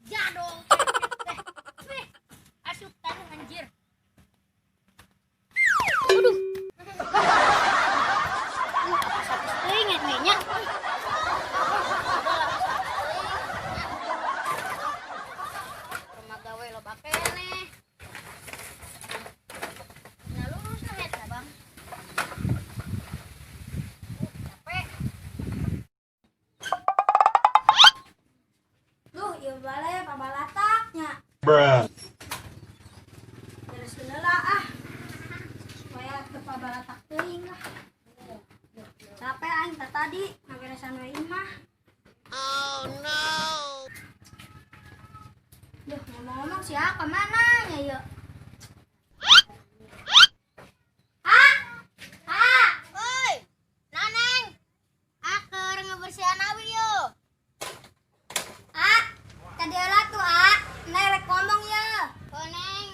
Jadong. Eh, asup tanah anjir. Aduh. Apa satu teuing we nya. Rumah gawe loba keneh. Nah, lurus lah eta, Bang. Capek. Duh, ieu bale pabalataknya. Bruh. Bereskeun heula ah. Supaya teu pabalatak teuing lah. Capek aing teh tadi ngaberesan we imah. Oh no. Duh, ngomong-ngomong si A kemana nya yeuh? Ha? Ha? Woi, Naneng. Aker ngebersihan awi yo. A, tadi heula tuh A, neng rek ngomong ya. Oh, Neng.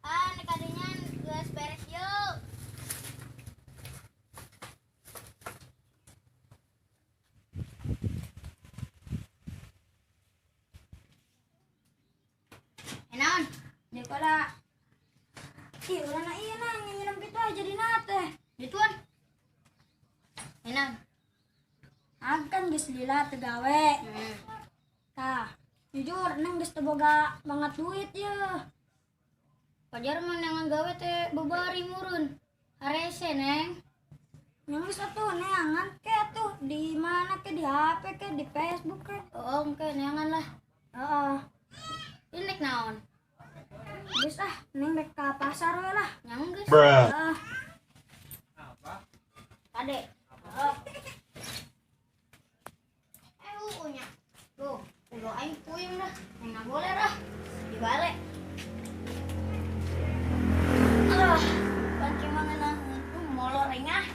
Ah, nek kadinya geus beres yo. Eh, naon? Daripada ih, ulah na iya nang nyiram kitu aja jadi teh. Dituan. Eh, naon? Kan geus lila teu gawe. Tah, jujur neng geus teu boga banget duit ye. Wajar mah neangan gawe teh babari murun. Harese, Neng. Yang geus atuh neangan ke atuh di mana ke di HP ke di Facebook ke. Oh, engke neangan lah. Heeh. Ini nek naon? Geus ah, neng rek ka pasar we lah. Nyang geus. Bruh. Heeh. Kade. Eh, nya. Tuh, udah aing puyeng dah. Neng boleh dah. Dibalik. Ah, panci mana nah? Molor engah.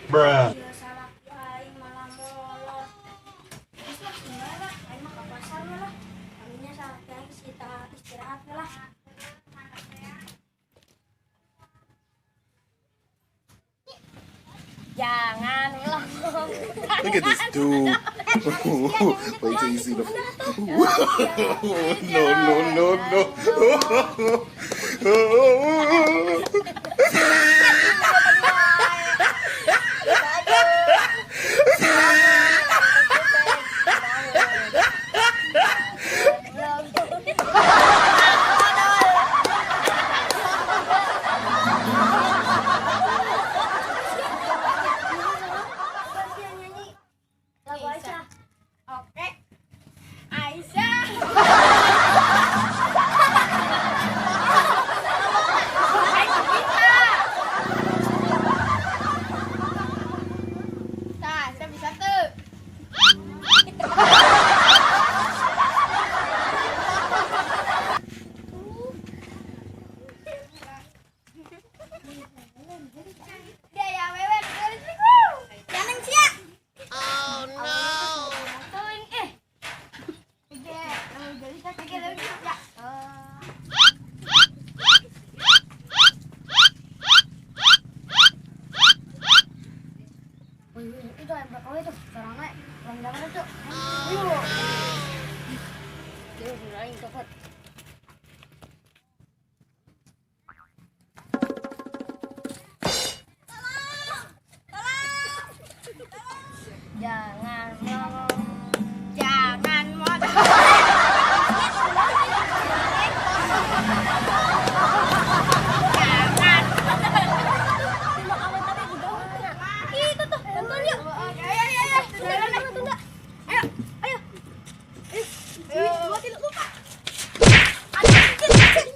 Bruh. Ieu salaki aing malah molor. Geus lah, tinggal lah. Aing mah ka pasar we lah. Kaminya salaki aing kita istirahat we lah. Jangan ngomong. Look at this dude. Wait till you see the. No, no, no, no. Gantian nyanyi lagu Aisyah. Oke. Aisyah. Tah, saya bisa tuh. Dia ya wewe Jangan sia. Oh no. Eh. Oke, oke, ya. Wih, wih, itu yang berapa itu? Orangnya, orang jangan itu. Ayo. Dia sudah lain copot. Jangan mau, jangan mau. Jangan. Itu tuh, nonton yuk. Ayo, ayo, ayo. Tunda, tunda, tunda. Ayo, ayo. Ayo. Dua, tiga, lupa. Aduh, anjir, anjir.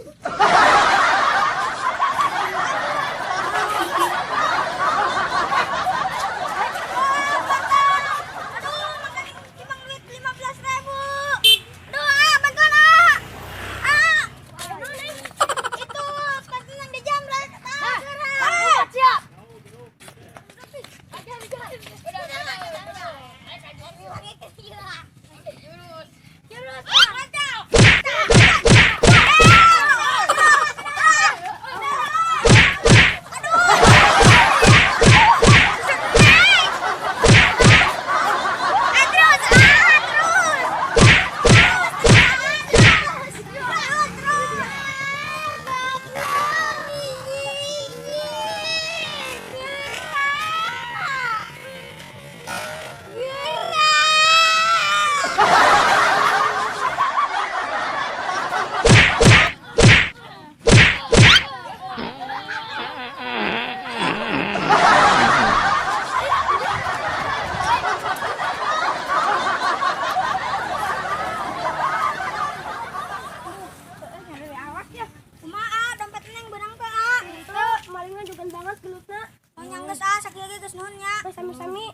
Geus, nuhun nya. Sami-sami.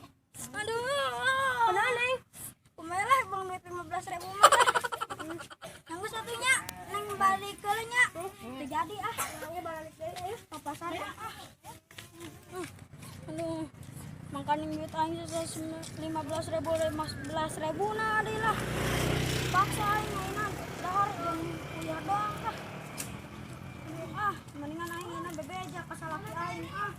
Aduh. Kunaon, Neng? Kumaha lah bang duit 15.000 mah. Nanggus satunya, Neng, balik ke nya. Teu jadi ah. Ayo balik deui, ayo. Ke pasar ya ah. Aduh. Makanya duit aing 15.000, 15.000 nah deui lah. Paksa aing ayeuna dahar jeung uyah doang lah. Aduh, ah, mendingan aing ayeuna bebeja ka salaki aing ah.